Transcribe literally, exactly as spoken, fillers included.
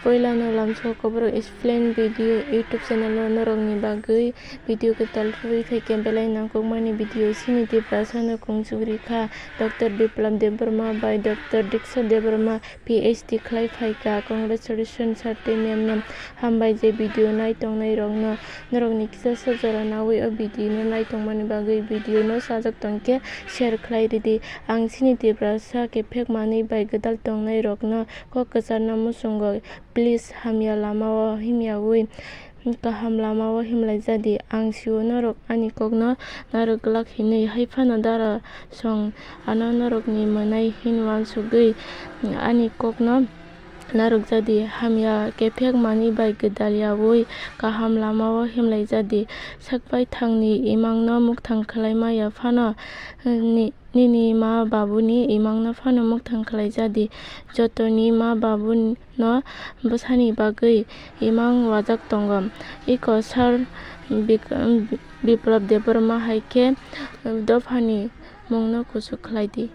Poilano lamso koborok explain video YouTube channel o norokni bagwi video kwtal rwui phaikha, belai nangkukmani video. Chini Tiprasa no kung chugri kha Doctor Biplab Debbarma bai Doctor Diksha Debbarma, P H D khlai phaikha. Congratulations sir tei ma'am no, hambai je video nai tongnai rokno. Norokni kisa sajora naui o video no nai tongmani bagwi video no sajak tongkhe share khlai ridi. Ang chini Tiprasa kephek manwi bai gwdal tongnai rokno kok kwcharno muchungo. Please, hamya lamao himyaui kaham lamao himlaijadi. Ang sio norok ani kokno narwk glak hinwi, hai phano dara song ano norokni mwnai hin uansugwi ani kokno narwkjadi. Hamya kephek manwi bai gwdal yaui kaham lamao himlaijadi. Sakbai thangni imangno mukthang khlaimaya phano ni-, nini ma babuni imangno phano mukthang khlaijadi. Jotoni ma babuno bwsani bagwi imang wajak tongo. Iko sir Bik-, Biplab Debbarma hai khe dophani mungno kuchuk khlaidi.